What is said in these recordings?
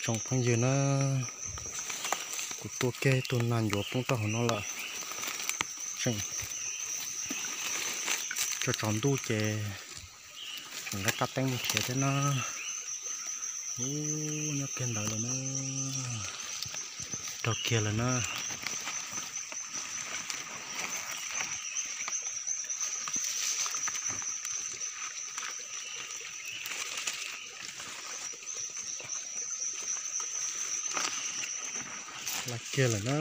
Tsoom phooj ywg na, kuv tuaj kiag tus nas ncuav poob rau hauv no lawm. Tseem tsaus tsaus ntuj ces tseem nqa kab teeb mus nrhiav thiab na. Ub, nyob kiag ntawd lawm na, raug kiag lawm na. Laj kiag lawm na.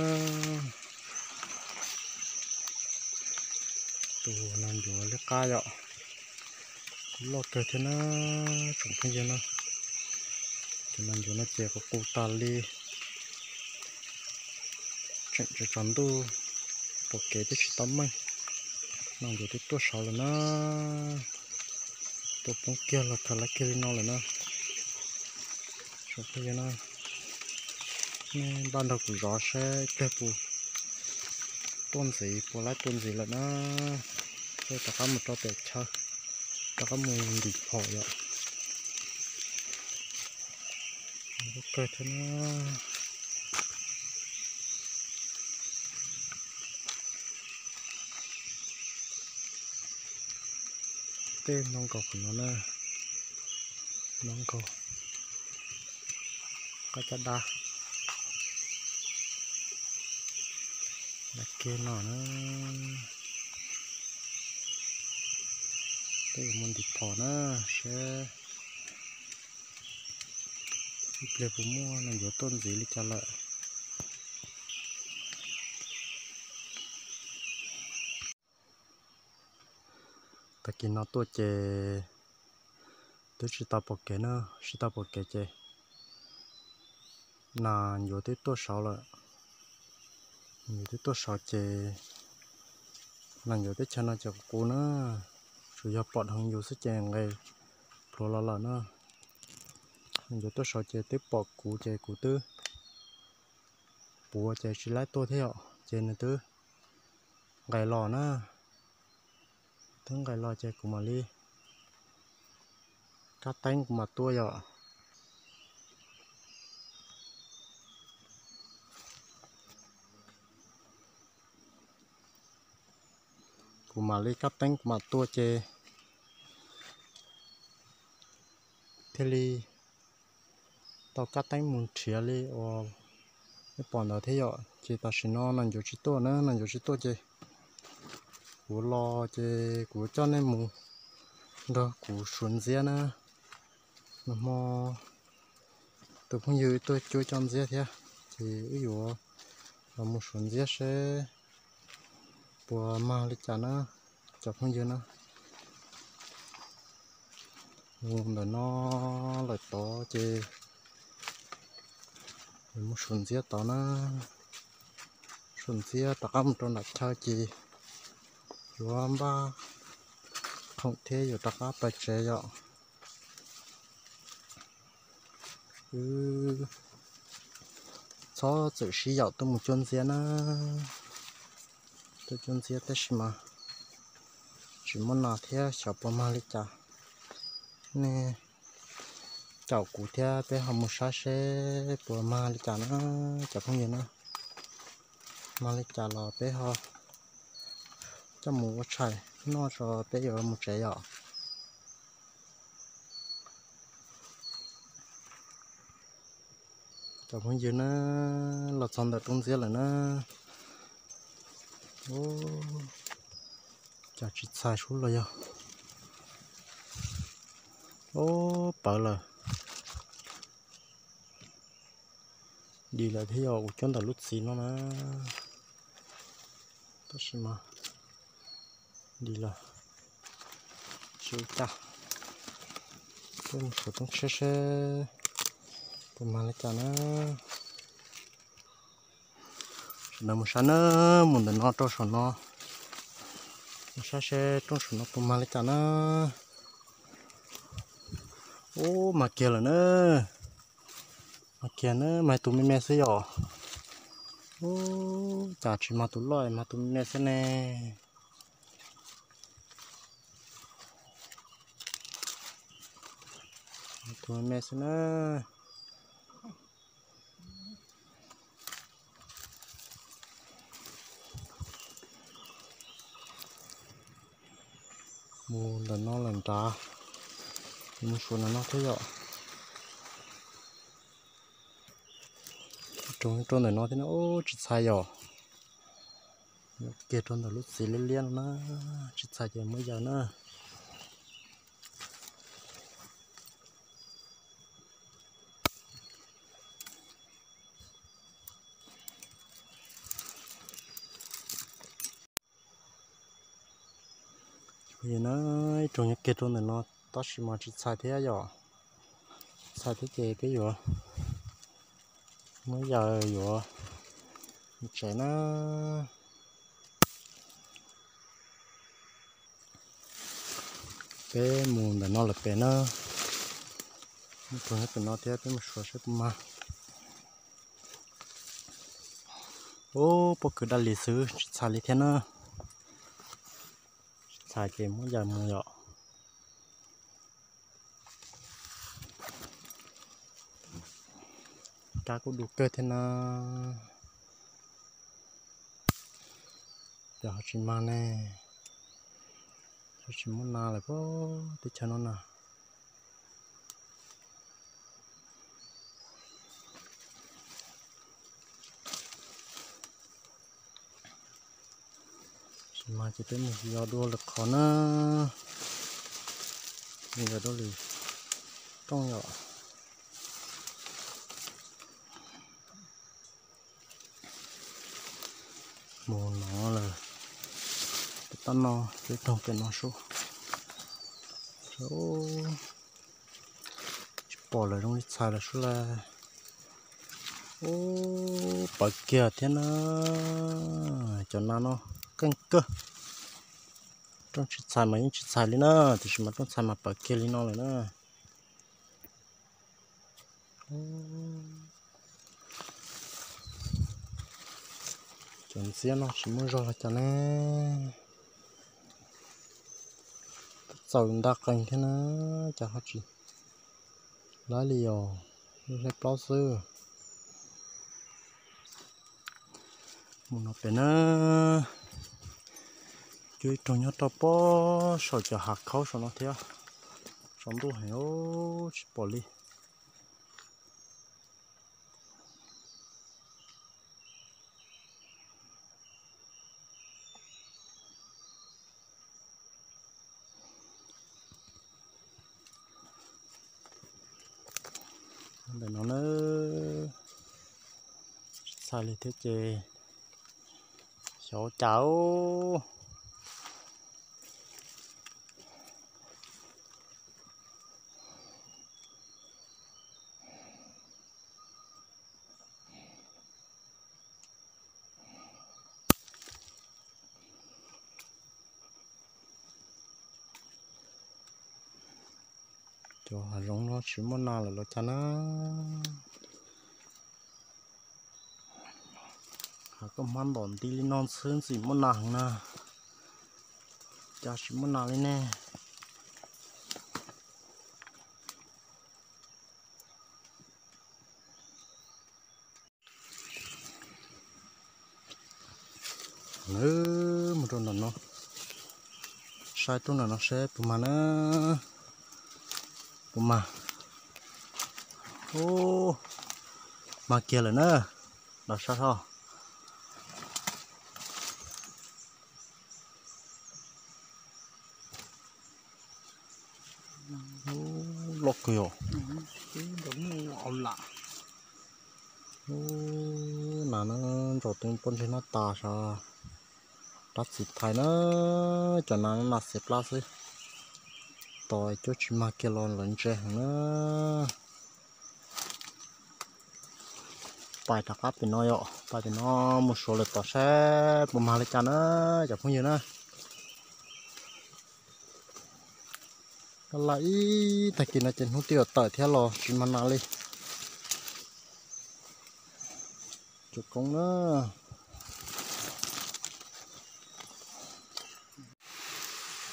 Tus nas ncuav liab qab yom. Kuj loj kawg thiab na, tsoom phooj ywg na. Tus nas ncuav no ces qus qus tas li. Tseem tsaus tsaus ntuj, pom kev twb tsis tau meej. Nas ncuav twb tuaj saud lawm na. Tuaj poob kiag los khaws laj kiag li no lawm na. Tsoom phooj ywg na, nej npaj nrog kuv zov seb ib pliag puas tuaj ntxiv, puas laib tuaj ntxiv lawm na. Thiaj rov qab mus rau pem chaw, rov qab mus ntim phom yom. Kawg thiab na. Tej no nkaus qhov no na, no nkaus qab caj dab. Laj kiag no na, peb yuav mus ntim phom na, seb ib pliag puas muaj nas ncuav tuaj ntxiv li cas lawm. Tag kis no tuaj ces twb tsis tau pom kev na, tsis tau pom kev ces nas ncuav twb tuaj saud lawm. Nas ncuav twb tuaj saud ces nas ncuav teb chaws no ces qus qus na, tsuas yog pom dheev yus xwb ces nqes plhuav los lawm na. Nas ncuav tuaj saud ces twb pom kuv ces kuv twb puav ces tsis laib tuaj thiab yom, ces nws twb nqes los na. Twb nqes los ces kuv mam li kab teeb kuv mam tuaj yom. Kuv mam li kab teeb kuv mam tuaj ces thiaj li tau kab teeb mus nrhiav li uas nej pom ntawd thiab yom. Ces tam sim no nas ncuav tsis tuaj na, nas ncuav tsis tuaj ces kuv los ces kuv coj nej mus nrog kuv suav ntxiab na. Nag hmo tus phooj ywg tuaj cuab cov ntxiab thiab, ces wb yuav los mus suav ntxiab seb puas mag li cas na, cov phooj ywg na. Mus ntawm no lawm tod ces yuav mus suav ntxiab tod na. Suav ntxiab rov qab mus rau nram chaw ces yuav npaj khoom thiab yuav rov qab pais tsev yom. Wb txhob txwm sib yaum tuaj mus cuab ntxiab na. Tuaj cuab ntxiab tab sis mas tsis muaj nas thiab, xyov puas mag li cas. Nej caum kuv thiab peb ho mus saib seb puas mag li cas na, cov phooj ywg na. Mag li cas los peb ho coj mus ua tshais noj tso peb yuav mus tsev yom. Cov phooj ywg na, los txog ntawm rooj ntxiab lawm na. Ub, cas tsis txhais sub los yog. Ub, pawv lawm. Dim lawm thiab yog kuv cuab ntawm lub txiv no na. Tab sis mas dim lawm, tsis ua cas. Peb mus suav toob tshiab seb puas mag li cas na. Sawv daws mus saib na, mus ntawm no rau saum no, mus saib seb roob saum no puas mag li cas na. Ub, mag kiag lawm na. Mag kiag na, mag tus me me xwb yom. Ub, cas tsis mag tus loj, mag tus me me xwb ne. Tus me me xwb na. Mus ntawm no lawm nrad, mus suav ntawm no thiab yom. Rau, rau ntawm no thiab no, tsis txhais yom. Kiag rau ntawm lub txiv liab liab no na, tsis txhais ces muab yaws na. Ib rooj nyob kiag rau ntawm no, tab sis mas tsis txhais thiab yom. Txhais thiab ces peb yuav muab yaws yuav mus tsev na. Peb mus ntawm no lawm pem na, mus rau pem no thiab, peb mus suav saib puas mag. Ub, pob kws daj li xwb, tsis txhais li thiab na. Tsis txhais ces muab yaws mus yom. Kab kuj du kawg thiab na. Ces ho tsis mag ne, ho tsis muaj nas lawm pob teb chaws no na. Tsis mag ces peb mus yos dua lwm qhov na, mus yos dua lwm rooj yom. Mus no lawm, peb tab no peb rooj pem no sub. Tsis pom lawm, zoo li txhais lawm sub lawm. Ub, pawv kiag thiab na. Cov nas no keej kawg. Rooj tsis txhais mas yeej tsis txhais li na, tiam sis mas rooj txhais mas pawv kiag li no lawm na. Cov ntxiab no tsis muaj zog los cas ne. Twb txaus nta qees thiab na, cas ho tsis laib li os, lub hleb plaub xwb. Mus no pem na, cuab ib rooj nyob rau pob saum cov hav khaub saum no thiab. Tsaus ntuj heev, tsis pom li. Ntawm no na, tsis txhais li thiab ces xyov ua cas. Cov hav zoov no tsis muaj nas lawm los cas na. Hav koj hmab ntom nti li no xwb ntxim muaj nas heev na, cas tsis muaj nas li ne. Mus rau ntawm no, saib rau ntawm no seb puas mag na. Puas mag? Ub, mag kiag lawm na. Los saib ho. Loj kawg yom. Ub, nas no ntsaum tus pob ntseg no tas sav. Rab txiv thaiv na, cov nas no nas xiav plab xwb. Tos cuab tsis mag kiag los lawv ntse heev na. Pais rov qab pem no yom, pais pem no mus suav lawm tom saib puas mag li cas na, cov phooj ywg na. Laj ib tag kis no ces hnub twb yuav tawm thiab los tsis mag nas li. Cov koob na.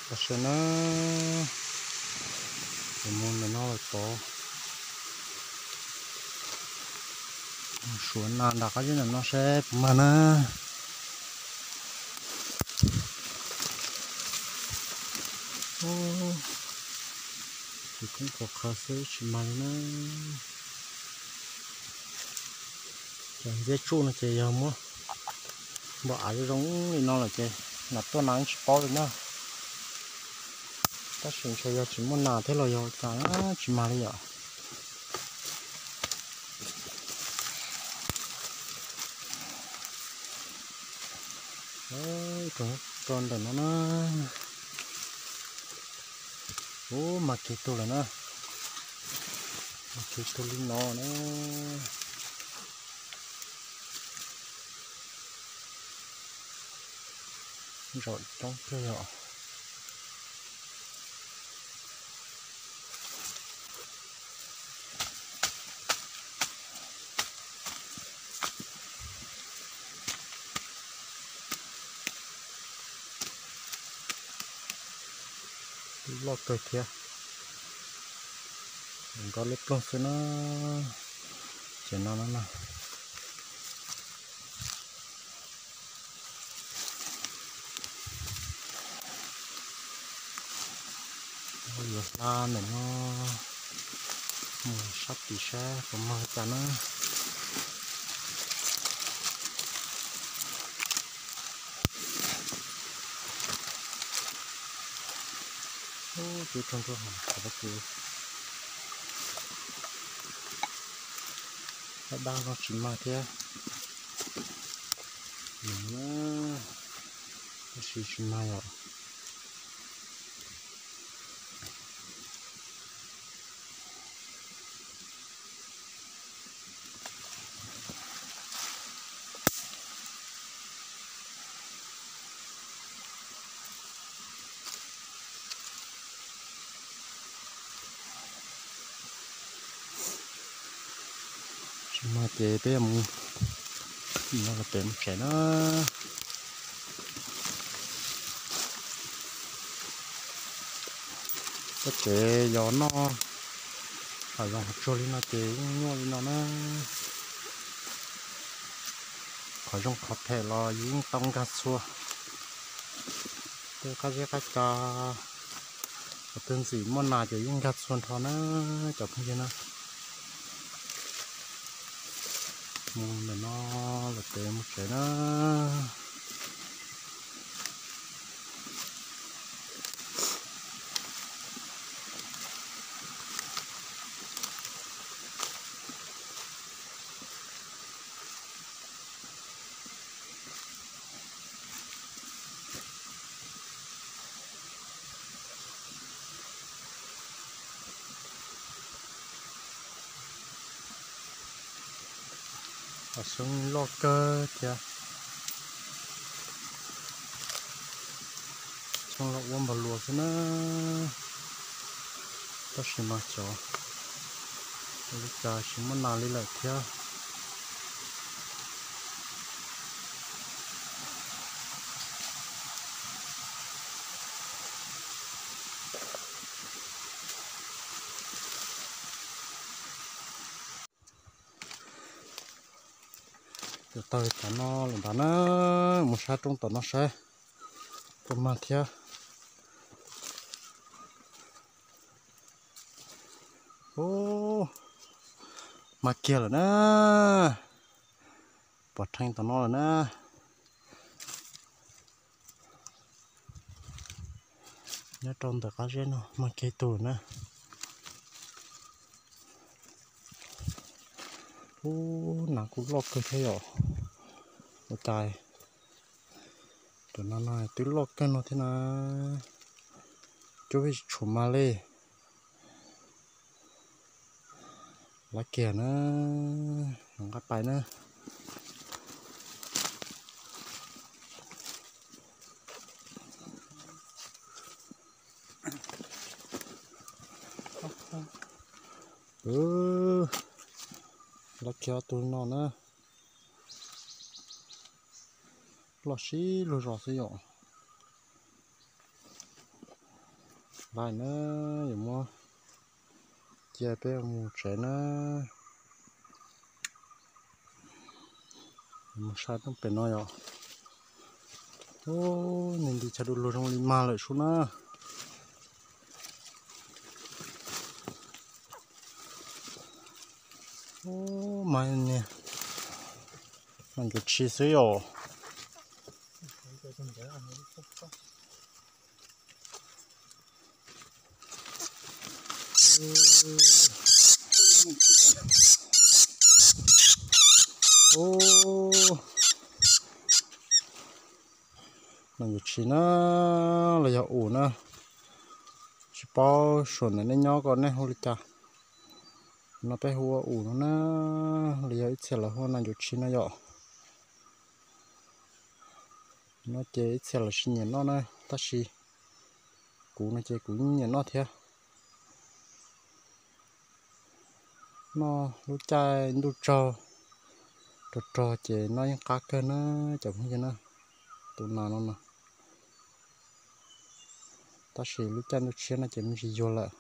Tam sim na, mus ntawm no lawm tod. Suav nas nram qab zib ntawm no seb puas mag na. Ub, ces koob qhuav qhawv xwb tsis mag li na. Cov ntxiab tsuj no ces yog muab npog av zoo zoo li no lawm ces nas tuaj nas tsis paub li na. Tab sis ntshe yog tsis muaj nas thiab los yog cas tsis mag li yom. Ib tsoom rau ntawm no na. Ub, mag kiag tug lawm na. Mag kiag tug li no na. Zaum coob kawg yom. Loj kawg thiab. Nrov liab ploog xwb na. Ces no no na. Yuav hla ntawm no mus sab tim saib puas mag cas na. Ub, cov rau nrau hauv qhov tus dab dab no tsis mag thiab. Tab sis tsis mag yom. Tsis mag ces peb mus, no los pem mus tsev na. Peb tsev yog noj qhov zoov qhov tsuag li no ces yeej nyuaj li no na. Qhov zoo qhov phem los yeej tau nkag txhua. Tej qab zeb qab ca, qhov twg ntxim muaj nas ces yeej nkag txhua nrho na cov phooj ywg na. Mus ntawm no los pem mus tsev na. Qhov xyoob loj kawg thiab. Xyoob loj ua npog luas xwb na. Tab sis mas cov ua cas tsis muaj nas li lawm thiab. Cov tag li tom no lawm ntag na, mus saib roob tom no saib puas mag thiab. Ub, mag kiag lawm na, pom rheev tom no lawm na. Nyob rau ntawm qab zeb no mag kiag tug na. Ub, nas kuj loj kawg thiab yom. Ua cas cov no no twb loj kawg no thiab na. Cuab vij tsis tshua mag li. Lawv kiag na, nqa pais na. Lawv kiag ob tug no na. Loj sib luag zos xwb yom. Lawm na, yuav muab cia peb mus tsev na. Mus saib roob pem no yom. Ub, nws nti chaw du lug zoo li mag lawm sub na. Ub, mas niag no ncuav tshis xwb yom. Ub, no ncuav tshis na, los yog us na, tsis paub suav ntawm nej nyob ko nej hu li cas. No peb hu ua us no na, los yog ib txhia lawv hu ua no ncuav tshis no yom. No ces ib txhia lawv tsis nyiam noj na, tab sis kuv no ces kuv nyiam noj thiab. Noj lub caij ntuj tsaug rog rog ces noj yeej qab kawg na cov phooj ywg na. Tus nas no no, tab sis lub caij ntuj tshiab no ces me ntsis yuag lawm.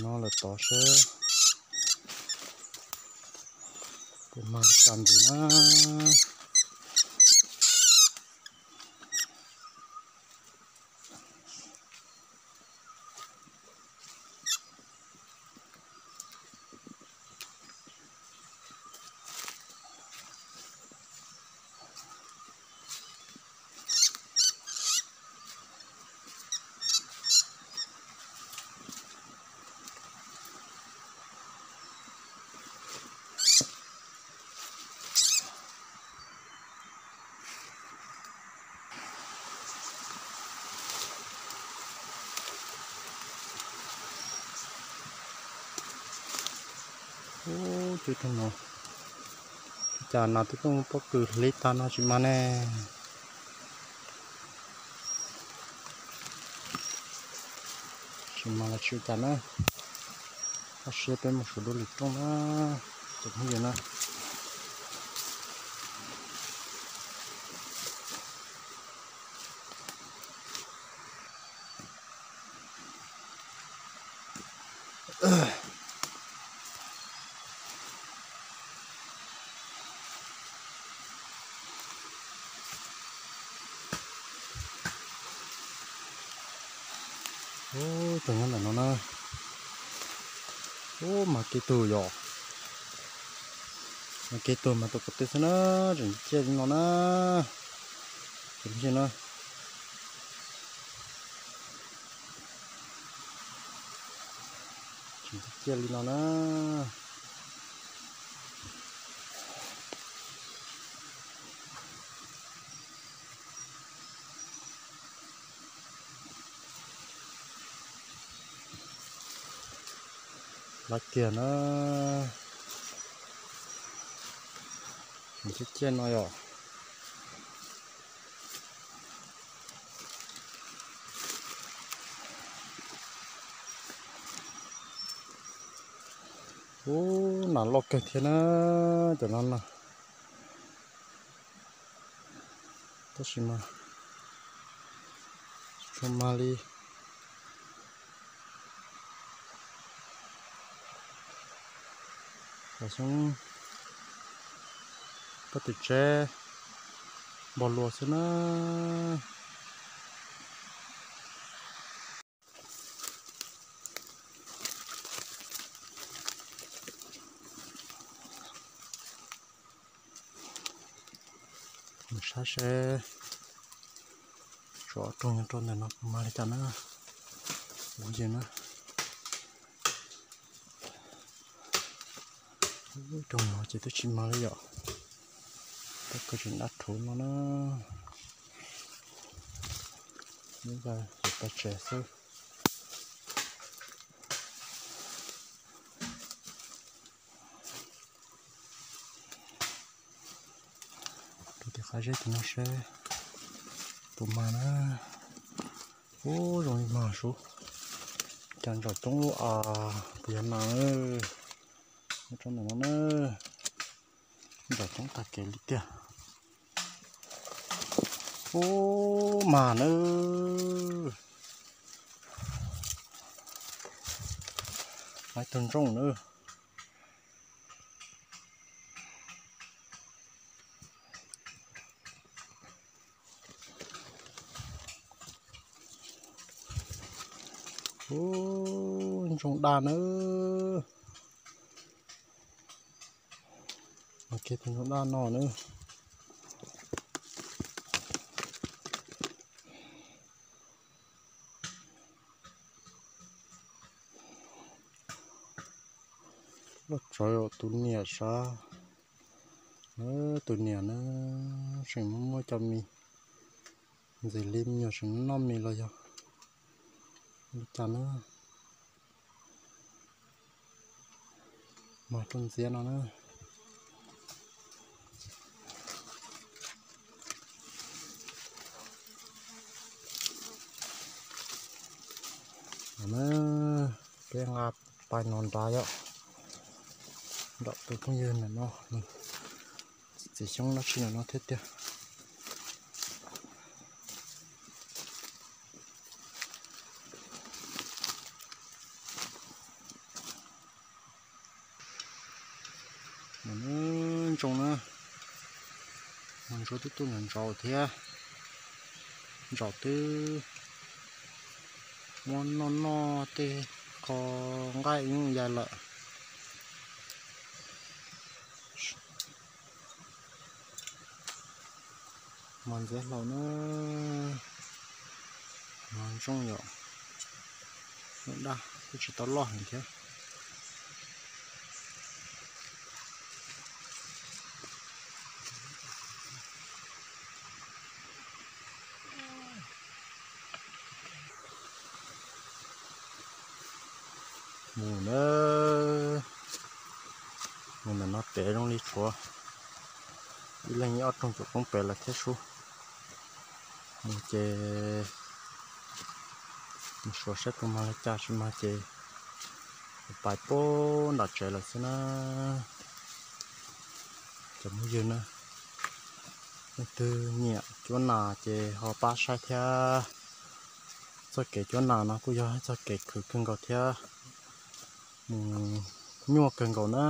No lawm tod seb puas mag li cas ntxiv na. Ub, cov no, ua cas nas twb tuaj muaj pob kws hliv tag no tsis mag ne. Tsis mag los tsis ua cas na. Koj siab peb mus saum lub lwm rooj na, cov phooj ywg na. Ub, tus nyob ntawm no na. Ub, mas kev tug yom. Mas kev tug mas tus qub teg xwb na, tseem ciaj li no na. Tus ntsia na. Tseem ciaj ciaj li no na. Lawv kiag na. Tseem ciaj ciaj no yom. Ub, nas loj kawg thiab na, cov no na. Tab sis mas tsis tshua mag li. Xyoob pob tw tsev npog lua xwb na. Mus saib seb tsov rog nyob rau ntawm no puas mag li cas na. Ua yog na, rau no ces twb tsis mag li yom. Tab koj tseem dab rhuv no na. Nyob ntawm pem tsev xwb. Rau tim qab zeb tim no seb puas mag na. Ub, zoo li mag sub. Cas ntsaum coob lub as, puas yog nas? Nyob rau ntawm no na, ntsaum coob tag kev li tiag. Ub, mag na. Ib tug ntsooj na. Ub, ntsooj daj na. Ntsooj daj no na. Loj tsawv tus niam sav. Tus niam na, tseem muaj cov mis ntxim li me nyuam tseem noj mis los yog li cas na. Mag rau ntxiab no na. Peb nqa pais no nrad yom, nrog tus phooj ywg ntawm no, nws txiv xyoob dab tsi ntawm no thiab tiag. Ntsooj na, ntsuab twb tuaj ntsaus thiab, ntsaus twb muab noj noj tej qho nqaij ib nyuj yai lawm. Mos ntxiab hlau na, mos ntsooj yom, ntsooj daj kuj tsis tau loj heev thiab. Mus na, mus ntawm no pem zoo li tshuav ib leeg ib ob rooj cuam koob pem lawm thiab sub. Mus ces mus suav saib puas mag li cas, tsis mag ces pais puag nram tsev lawm xwb na. Cov phooj ywg na, leej twg nyiam cuab nas ces ho pab saib thiab. Txoj kev cuab nas no kuj yog txoj kev khwv kawg nkaus thiab mus nyuaj kawg nkaus na.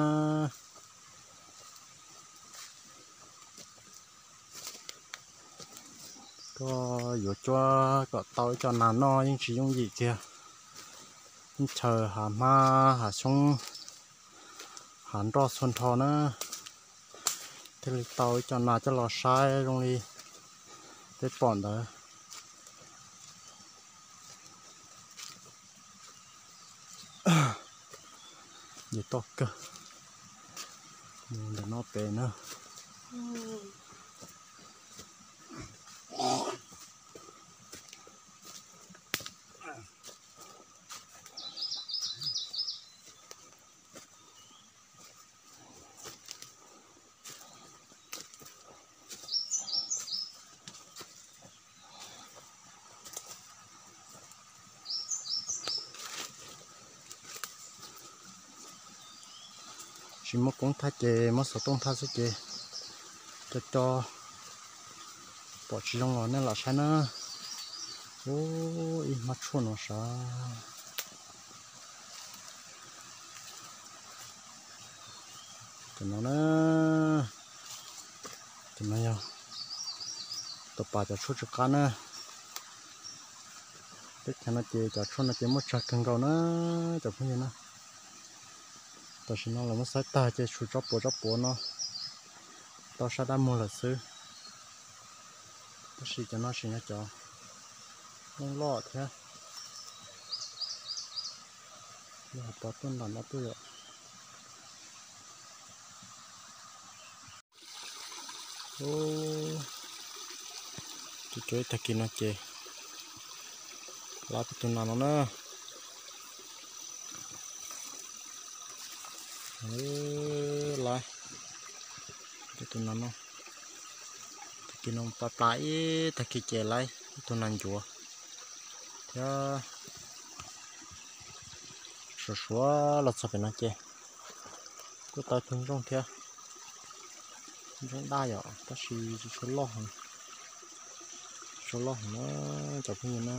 Koj yuav cuab kom tau ib co nas noj yeej tsis yooj yim kiag. Ib chaw hav hmab hav xyoob hav nroj txhua nrho na, thiaj li tau ib co nas coj los saib zoo li peb pom ntawd. Yus toj kawg, mus ntawm no pem na. Tsis muaj koob thaj ces muab xov tooj thaj xwb ces co co pom tsis zoo los nej lam saib na. Ub, ib hmab tshuaj no sav. Cov no na, cov no yog tus pas cov tshuaj tsw qab na. Teb chaws no ces cov tshuaj no ces muaj tsawg kawg nkaus na cov phooj ywg na. Tam sim no los muab xaiv tag ces tshuav tsob puav tsob puav no tau sab dab muag lawm xwb. Tab sis cov no tseem yog cov loj loj thiab. Lub hauv paus tuaj nram no tuaj yom. Tsuas tsuas ib tag kis no ces lab peb tus nas no na. Lab peb tus nas no, tag kis no pla pla ib tag kis ces lab ib tus nas ncuav thiab. Suav suav los txog pem no ces kuj tau ib tug ntsooj thiab. Ntsooj daj yom, tab sis tsis tshua loj heev. Rau loj heev na cov phooj ywg na.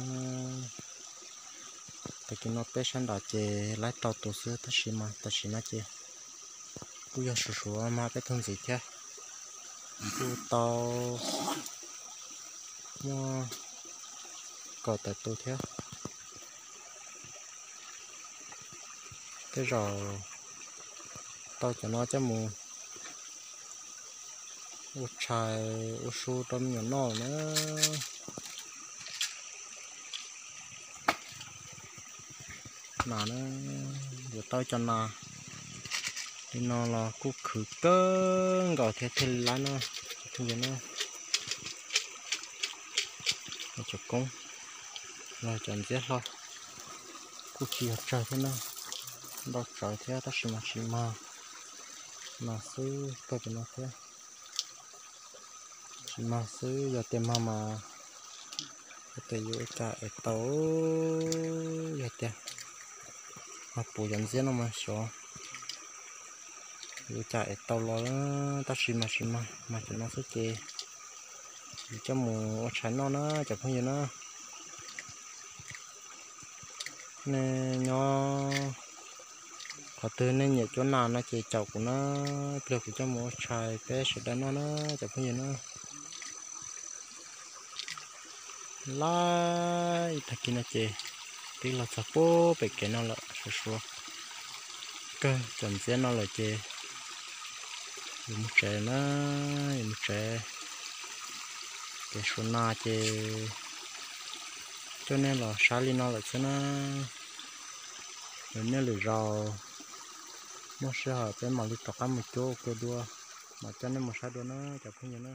Tag kis no peb sab nram ces laib rau tus xwb tab sis mas tam sim no ces kuj yog suav suav mas peb tug ntxiv thiab. Kuj tau muaj kaum tawm tus thiab. Tej zaum tau cov no coj mus ua tshais ua su rau me nyuam noj na. Nas na, yuav tau cov nas li no los kuj khwv kawg nkaus thiab thiaj li laib no. Cov phooj ywg na, cov koob los cov ntxiab hlo kuj tsis yog tsawg thiab na, ntau tsawv thiab tab sis mas tsis mag, no xwb tau cov no thiab. Tsis mag xwb, yog tias mag mas yog tias yuav ua cas es tau, yog tias mag puv cov ntxiab no mas xyov yuav ua cas es tau los, tab sis mas tsis mag, mag cov no xwb ces yuav coj mus ua tshais noj na cov phooj ywg na. Nej nyob qhov twg nej nyiam cuab nas no ces caum kuv na, ib pliag kuv coj mus ua tshais peb sawv daws noj na cov phooj ywg na. Laib ib tag kis no ces twb los txog puag pem kev no lawm, suav suav kawg cov ntxiab no lawm ces yuav mus tsev na, yuav mus tsev. Kev suav nas ces coj nej los saib li no lawm xwb na. Lwm niaj lwm zaus muaj sij hawm peb mam li rov qab mus cuab ua ke dua, mam coj nej mus saib dua na cov phooj ywg na.